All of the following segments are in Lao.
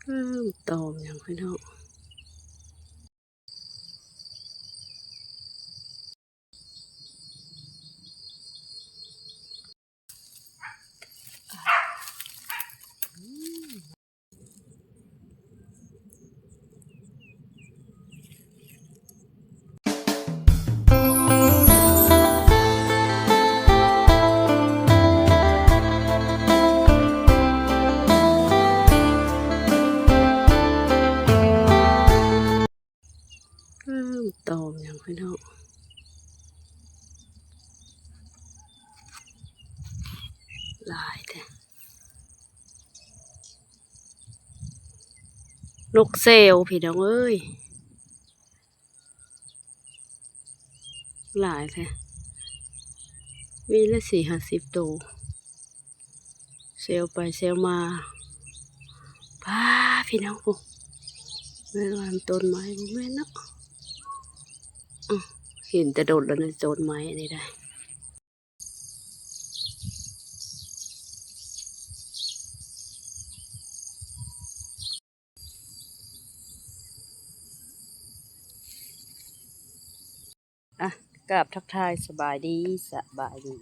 ເອີ ຕອມຫຍັງພີ່ນ້ອງ. ເອີ ຕອມຫຍັງພີ່ນ້ອງ ຫຼາຍແທ້. ນົກເຊວພີ່ນ້ອງເອີຍ ຫຼາຍແທ້ ມີລະສີ່ຫ້າສິບໂຕ ເຊວໄປເຊວມາ. ປ້າ ພີ່ນ້ອງ ໂອ້ ແມ່ນວ່າຕົ້ນໄມ້ ບໍ່ແມ່ນເນາະ. ອື ເຫັນແຕ່ດົນແລ້ວໃນຕົ້ນໄມ້ອັນນີ້ໄດ໋. ອ່ະ ກາບທັກທາຍສະບາຍດີ ສະບາຍດີ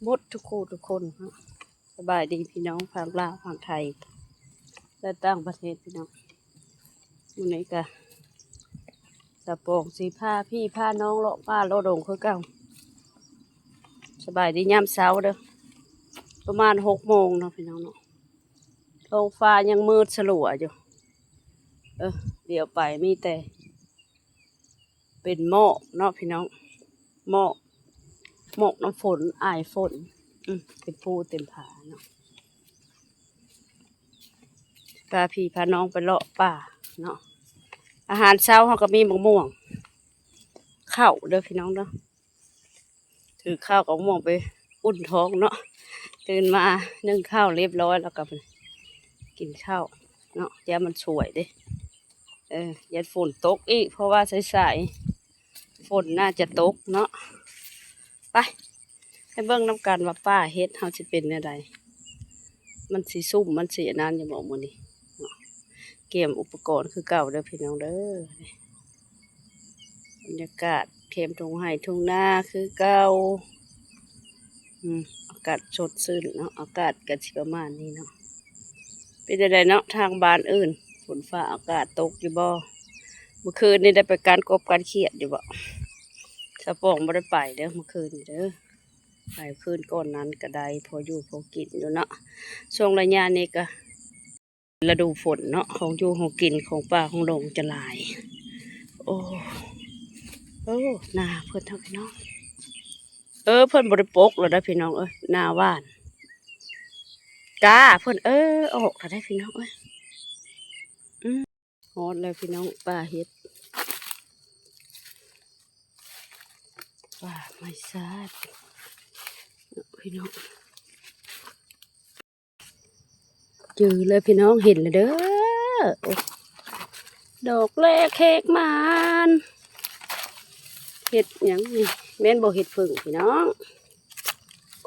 ໝົດທຸກຄູ່ທຸກຄົນເນາະ. ສະບາຍດີພີ່ນ້ອງຝັ່ງລາວ ຝັ່ງໄທ ແລະ ຕ່າງປະເທດພີ່ນ້ອງ. ມື້ນີ້ກະສາວປອງຊິພາພີ່ພານ້ອງເລາະປ່າເລາະດົງຄືເກົ່າ. ສະບາຍດີຍາມເຊົ້າເດີ ປະມານຫົກໂມງເນາະພີ່ນ້ອງເນາະ. ທ້ອງຟ້າຍັງມືດສະຫຼົວຢູ່. ເອີ ດຽວໄປມີແຕ່ ເປັນໝອກເນາະພີ່ນ້ອງ ໝອກ ໝອກນ້ຳຝົນ ອາຍຝົນ ອືມ ເຕັມພູເຕັມຜາເນາະ. ພາພີ່ພານ້ອງໄປເລາະປ່າເນາະ. ອາຫານເຊົ້າເຮົາກໍມີໝາກມ່ວງ ເຂົ້າເດີພີ່ນ້ອງເດີ. ຖືເຂົ້າກັບໝາກມ່ວງໄປອຸ່ນທ້ອງເນາະ. ຕື່ນມາໜຶ້ງເຂົ້າລຽບຮ້ອຍ ແລ້ວກໍກິນເຂົ້າເນາະ ຢ້ານມັນສວຍເດ້. ເອີ ຢ້ານຝົນຕົກອີກ ເພາະວ່າສາຍໆຝົນໜ້າຈະຕົກເນາະ. ໄປ ໄປເບິ່ງນຳກັນວ່າປ່າເຫັດເຮົາຊິເປັນແນວໃດ ມັນຊິຊຸ່ມ ມັນຊິອັນນັ້ນຢູ່ບໍ່ມື້ນີ້ເນາະ. ກຽມອຸປະກອນຄືເກົ່າເດີພີ່ນ້ອງເດີ. ບັນຍາກາດແຄມທົ່ງໄຮ່ທົ່ງນາຄືເກົ່າ. ອືມ ອາກາດສົດຊື່ນເນາະ ອາກາດກໍຊິປະມານນີ້ເນາະ. ເປັນຈັ່ງໃດເນາະ ທາງບ້ານອື່ນ ຝົນຟ້າອາກາດຕົກຢູ່ບໍ່? ມື້ຄືນນີ້ໄດ້ໄປການກົບການຂຽດຢູ່ບໍ່? ສາວປອງບໍ່ໄດ້ໄປເດີມື້ຄືນນີ້ເດີ. ໄປຄືນກ່ອນນັ້ນກໍໄດ້ ພໍຢູ່ພໍກິນຢູ່ເນາະ. ຊ່ວງໄລຍະນີ້ກໍ ລະດູຝົນເນາະ ຂອງຢູ່ຂອງກິນຂອງປ່າຂອງດົງຈະຫຼາຍ. ໂອ້ ໂອ້ ນາເພິ່ນເນາະພີ່ນ້ອງ. ເອີ ເພິ່ນບໍ່ໄດ້ປົກແລ້ວໄດ໋ພີ່ນ້ອງເອີຍ ນາຫວ່ານ ກ້າເພິ່ນ ເອີ ອອກແລ້ວໄດ໋ພີ່ນ້ອງເອີຍ. ອືມ ຮອດແລ້ວພີ່ນ້ອງ ປ່າເຫັດ ປ່າໄມ້ຊາດເນາະພີ່ນ້ອງ. ເຈີແລ້ວພີ່ນ້ອງ ເຫັນແລ້ວເດີ. ໂອ້ ດອກແລກແຂກໝານ. ເຫັດຫຍັງນີ້? ແມ່ນບໍ່ເຫັດເຜິ້ງພີ່ນ້ອງ?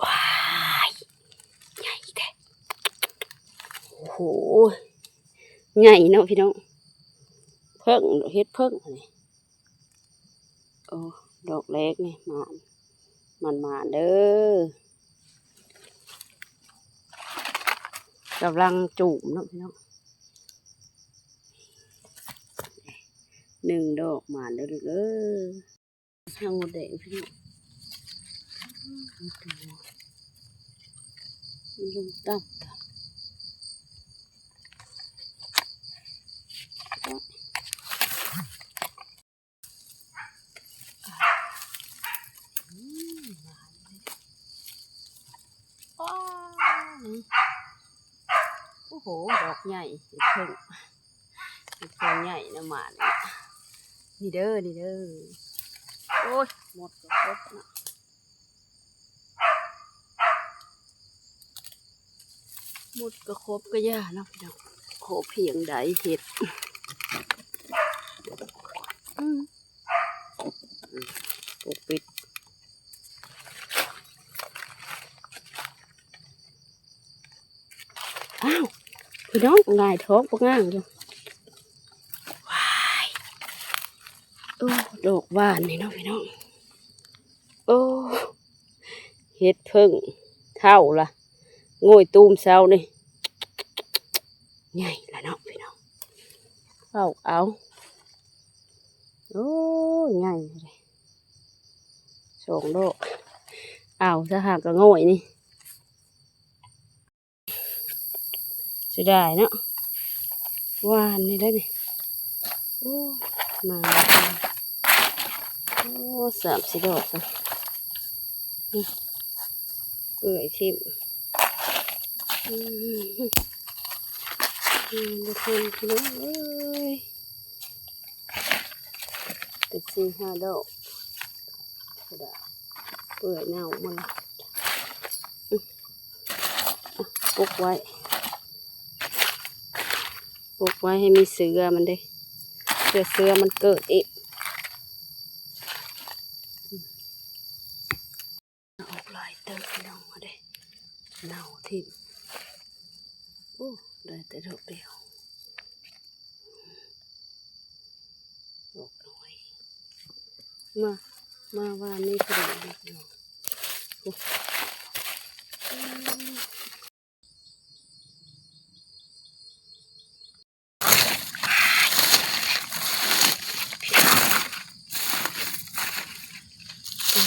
ວ້າຍ ໃຫຍ່ແທ້. ໂອ້ໂຫ ໃຫຍ່ເນາະພີ່ນ້ອງ. ເຜິ້ງ ເຫັດເຜິ້ງອັນນີ້. ໂອ້ ດອກແລກນີ້ ໝານ ໝານໆເດີ. ກຳລັງຈູມເນາະພີ່ນ້ອງ ໜຶ່ງດອກ ໝານເດີລູກເອີຍ. ຫາງມົດແດງພີ່ນ້ອງ ລົງຕ່ຳ. ອືມ ຫວານເລີຍ. ວ້າວ ໂອ້ໂຫ ດອກໃຫຍ່ ເຫັດເຜິ້ງ ເຫັດເຜິ້ງໃຫຍ່ນະ ໝານ. ນີ້ເດີ ນີ້ເດີ. ໂອ້ຍ ມົດກໍຄົບເນາະ. ມົດກໍຄົບກໍຢ່າເນາະພີ່ນ້ອງ ຂໍພຽງໃດເຫັດ. ອືມ ອືມ ປົກປິດ. ອ້າວ ເພິ່ນ ນ້ອງ ຫຼາຍທ້ອງບັກງາມຢູ່. ວ້າຍ ໂອ້ ດອກຫວານນີ້ເນາະພີ່ນ້ອງ. ໂອ້ ເຫັດເຜິ້ງເຖົ້າລະ ໂງ່ຍຕູມເຊົ້ານີ້ ໃຫຍ່ລະເນາະພີ່ນ້ອງ. ເອົາ ເອົາ ໂອ້ ໃຫຍ່ເລີຍ ສອງດອກ. ເອົາ ຖ້າຫາກກະໂງ່ຍນີ້ ເສຍດາຍເນາະ ຫວານນີ້ໄດ໋ນີ້. ໂອ້ຍ ມາ ໂອ້ ສາມສີ່ດອກ ເປື່ອຍຖິ້ມ. ອືມ ອືມ ບໍ່ທັນພີ່ນ້ອງເອີຍ ເປັນສີ່ຫ້າດອກ ເສຍດາຍ ເປື່ອຍເນົ່າໝົດລະ. ອືມ ປົກໄວ້ ປົກໄວ້ໃຫ້ມີເຊື້ອມັນເດ້ ເພື່ອເຊື້ອມັນເກີດອີກ. ອອກຫຼາຍເຕີບພີ່ນ້ອງເດ້ ເນົ່າຖິ້ມ. ໂອ້ ໄດ້ແຕ່ດອກດຽວ ດອກນ້ອຍ. ມາ ມາວານນີ້ກໍໄດ້ດອກດຽວ. ໂອ້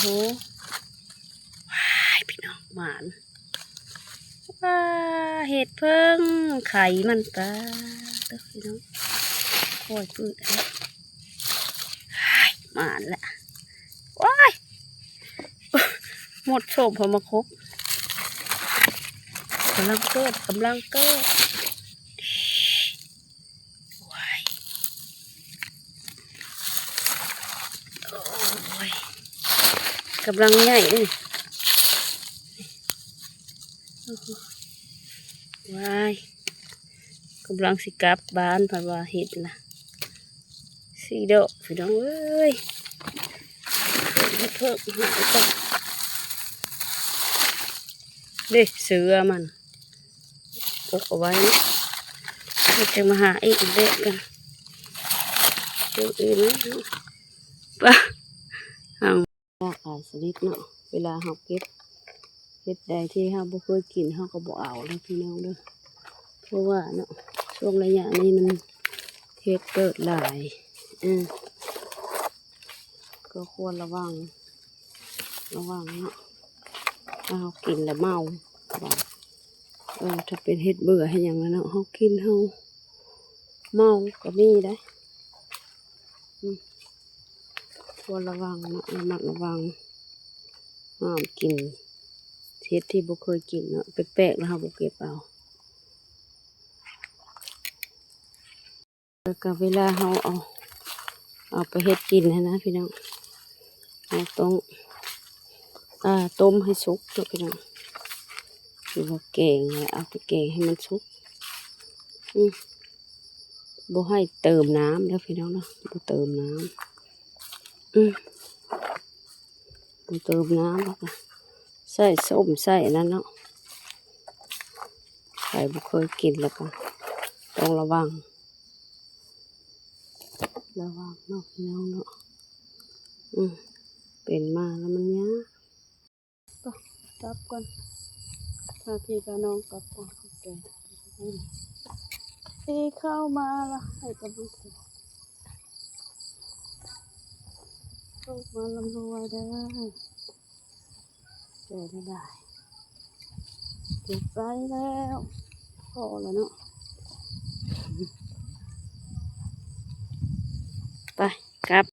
ໂອ້ໂຫ ວ້າຍ ພີ່ນ້ອງ ຫວານ ວ້າ ເຫັດເຜິ້ງໄຂ່ມັນ ປາດເດີພີ່ນ້ອງ ຄ່ອຍປືດ ຫວານລະ ວ້າຍ ໝົດໂສມພໍມາຄົບ ກຳລັງເກີດ ກຳລັງເກີດ ວ້າຍ ໂອ້ຍ ກຳລັງໃຫຍ່ເດ້ ວ້າຍ ກຳລັງຊິກັບບ້ານ ເພິ່ນວ່າເຫັດນະ ສີ່ດອກ ພີ່ນ້ອງເອີຍ ເພິ່ງຫາຍໄປ ເດ້ ເສືອມັນ ປົກເອົາໄວ້ ເຮົາຈະມາຫາອີກເດ້ກັນ ຈຸດອື່ນນະ ປະ ຫາງ ຫຼາກຫຼາຍຊະນິດເນາະ ເວລາເຮົາເກັບ ເຫັດໃດທີ່ເຮົາບໍ່ເຄີຍກິນ ເຮົາກໍບໍ່ເອົາເດີພີ່ນ້ອງເດີ ເພາະວ່າເນາະ ຊ່ວງໄລຍະນີ້ມັນເຫັດເກີດຫຼາຍ ເອີ ກໍຄວນລະວັງ ລະວັງເນາະ ຖ້າເຮົາກິນແລ້ວເມົາ ເອີ ຖ້າເປັນເຫັດເບື່ອເຮັດຫຍັງແລ້ວເນາະ ເຮົາກິນເຮົາເມົາກໍມີໄດ໋ ອືມ ຄວນລະວັງເນາະ ລະມັດລະວັງ ຫ້າມກິນເຫັດທີ່ບໍ່ເຄີຍກິນເນາະ ແປກໆ ແລ້ວເຮົາບໍ່ເກັບເອົາ. ແລ້ວກໍເວລາເຮົາເອົາ ເອົາໄປເຮັດກິນຫັ້ນນະພີ່ນ້ອງ ເຮົາຕ້ອງ ອ່າ ຕົ້ມໃຫ້ສຸກເນາະພີ່ນ້ອງ ຫຼືວ່າແກງ ເອົາໄປແກງໃຫ້ມັນສຸກ ອືມ ບໍ່ໃຫ້ເຕີມນ້ຳເດີພີ່ນ້ອງເດີ ບໍ່ເຕີມນ້ຳ ອືມ ບໍ່ເຕີມນ້ຳ ແລ້ວກໍໃສ່ສົ້ມໃສ່ອັນນັ້ນເນາະ ໃຜບໍ່ເຄີຍກິນແລ້ວກໍຕ້ອງລະວັງ ລະວັງເນາະພີ່ນ້ອງເນາະ ອືມ ເປັນມາແລ້ວມັນຍາກ ໄປ ກັບກ່ອນ ພາພີ່ພານ້ອງກັບກ່ອນ ຂອບໃຈ ທີ່ເຂົ້າມາລະ ໃຫ້ກຳລັງໃຈ ໂຊກມາລຳລວຍເດີ ໃຈໄດ້ຫຼາຍ ເກັບໄວ້ແລ້ວ ພໍແລ້ວເນາະ ໄປ ກັບ.